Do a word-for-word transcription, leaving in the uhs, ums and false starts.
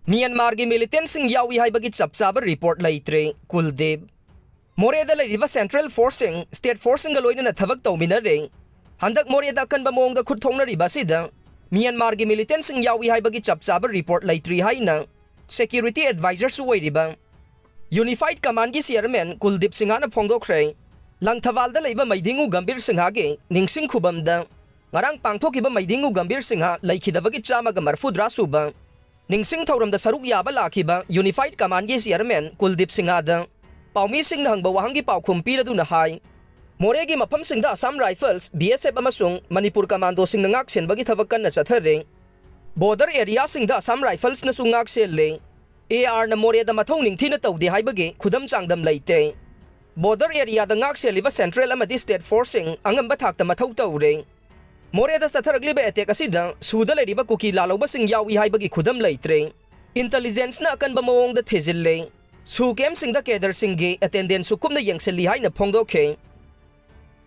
ꯃ꯭ꯌꯥꯟꯃꯥꯔꯒꯤ ꯃꯤꯂꯤꯇꯦꯟꯁꯤꯡ ꯌꯥꯎꯏ ꯍꯥꯏꯕꯒꯤ ꯆꯞ ꯆꯥꯕ ꯔꯤꯄꯣꯔꯠ ꯂꯩꯇ꯭ꯔꯦ꯫ ꯀꯨꯜꯗꯤꯞ꯫ ꯃꯣꯔꯦꯗ ꯂꯩꯔꯤꯕ ꯁꯦꯟꯇ꯭ꯔꯦꯜ ꯐꯣꯔꯁꯁꯤꯡ ꯁ꯭ꯇꯦꯠ ꯐꯣꯔꯁꯁꯤꯡꯒ ꯂꯣꯏꯅꯅ ꯊꯕꯛ ꯇꯧꯃꯤꯟꯅꯔꯦ꯫ ꯍꯟꯗꯛ ꯃꯣꯔꯦꯗ ꯑꯀꯟꯕ ꯃꯑꯣꯡꯗ ꯈꯨꯠ ꯊꯣꯛꯅꯔꯤꯕ ꯑꯁꯤꯗ ꯃ꯭ꯌꯥꯟꯃꯥꯔꯒꯤ ꯃꯤꯂꯤꯇꯦꯟꯁꯤꯡ ꯌꯥꯎꯏ ꯍꯥꯏꯕꯒꯤ ꯆꯞ ꯆꯥꯕ ꯔꯤꯄꯣꯔꯠ ꯂꯩꯇ꯭ꯔꯤ ꯍꯥꯏꯅ ꯁꯦꯀ꯭ꯌꯨꯔꯤꯇꯤ ꯑꯦꯗꯚꯥꯏꯖꯔꯁꯨ ꯑꯣꯏꯔꯤꯕ ꯌꯨꯅꯤꯐꯥꯏꯗ ꯀꯃꯥꯟꯒꯤ ꯆꯤꯌꯔꯃꯦꯟ ꯀꯨꯜꯗꯤꯞ ꯁꯤꯡꯍꯥꯅ ꯐꯣꯡꯗꯣꯛꯈ꯭ꯔꯦ꯫ ꯂꯪꯊꯕꯥꯜꯗ ꯂꯩꯕ ꯃꯩꯗꯤꯡꯉꯨ ꯒꯝꯚꯤꯔ ꯁꯤꯡꯍꯥꯒꯤ ꯅꯤꯡꯁꯤꯡ ꯈꯨꯕꯝꯗ ꯉꯔꯥꯡ ꯄꯥꯡꯊꯣꯛꯈꯤꯕ ꯃꯩꯗꯤꯡꯉꯨ ꯒꯝꯚꯤꯔ ꯁꯤꯡꯍ ꯂꯩꯈꯤꯗꯕꯒꯤ ꯆꯥꯝꯃꯒ ꯃꯔꯐꯨꯇꯔꯥ ꯁꯨꯕ ꯅꯤꯡꯁꯤꯡ ꯊꯧꯔꯝꯗ ꯁꯔꯨꯛ ꯌꯥꯕ ꯂꯥꯛꯈꯤꯕ ꯌꯨꯅꯤꯐꯥꯏꯗ ꯀꯃꯥꯟꯒꯤ ꯆꯤꯌꯔꯃꯦꯟ ꯀꯨꯜꯗꯤꯞ ꯁꯤꯡꯍꯗ ꯄꯥꯎꯃꯤꯁꯤꯡꯅ ꯍꯪꯕ ꯋꯥꯍꯪꯒꯤ ꯄꯥꯎꯈꯨꯝ ꯄꯤꯔꯗꯨꯅ ꯍꯥꯏ, ꯃꯣꯔꯦꯒꯤ ꯃꯐꯝꯁꯤꯡꯗ ꯑꯁꯥꯝ ꯔꯥꯏꯐꯜꯁ, ꯕꯤ ꯑꯦꯁ ꯑꯦꯐ ꯑꯃꯁꯨꯡ ꯃꯅꯤꯄꯨꯔ ꯀꯃꯥꯟꯗꯣꯁꯤꯡꯅ ꯉꯥꯛ ꯁꯦꯟꯕꯒꯤ ꯊꯕꯛ ꯀꯟꯅ ꯆꯠꯊꯔꯤ꯫ ꯕꯣꯔꯗꯔ ꯑꯦꯔꯤꯌꯥꯁꯤꯡꯗ ꯑꯁꯥꯝ ꯔꯥꯏꯐꯜꯁꯅꯁꯨ ꯉꯥꯛ ꯁꯦꯜꯂꯤ꯫ ꯑꯦ ꯑꯥꯔꯅ ꯃꯣꯔꯦꯗ ꯃꯊꯧ ꯅꯤꯡꯊꯤꯅ ꯇꯧꯗꯦ ꯍꯥꯏꯕꯒꯤ ꯈꯨꯗꯝ ꯆꯥꯡꯗꯝ ꯂꯩꯇꯦ꯫ ꯕꯣꯔꯗꯔ ꯑꯦꯔꯤꯌꯥꯗ ꯉꯥꯛ ꯁꯦꯜꯂꯤꯕ ꯁꯦꯟꯇ꯭ꯔꯦꯜ ꯑꯃꯗꯤ ꯁ꯭ꯇꯦꯠ ꯐꯣꯔꯁꯁꯤꯡ ꯑꯉꯝꯕ ꯊꯥꯛꯇ ꯃꯊꯧ ꯇꯧꯔꯦ꯫ ꯃꯣꯔꯦꯗ ꯆꯠꯊꯔꯛꯂꯤꯕ ꯑꯦꯇꯦꯛ ꯑꯁꯤꯗ ꯁꯨꯗ ꯂꯩꯔꯤꯕ ꯀꯨꯀꯤ ꯂꯥꯜꯍꯧꯕꯁꯤꯡ ꯌꯥꯎꯏ ꯍꯥꯏꯕꯒꯤ ꯈꯨꯗꯝ ꯂꯩꯇ꯭ꯔꯦ꯫ ꯏꯟꯇꯦꯂꯤꯖꯦꯟꯁꯅ ꯑꯀꯟꯕ ꯃꯑꯣꯡꯗ ꯊꯤꯖꯤꯜꯂꯦ꯫ ꯁꯨ ꯀꯦꯝꯞꯁꯤꯡꯗ ꯀꯦꯗꯔꯁꯤꯡꯒꯤ ꯑꯦꯇꯦꯟꯗꯦꯟꯁꯁꯨ ꯀꯨꯞꯅ ꯌꯦꯡꯁꯤꯜꯂꯤ ꯍꯥꯏꯅ ꯐꯣꯡꯗꯣꯛꯈꯤ꯫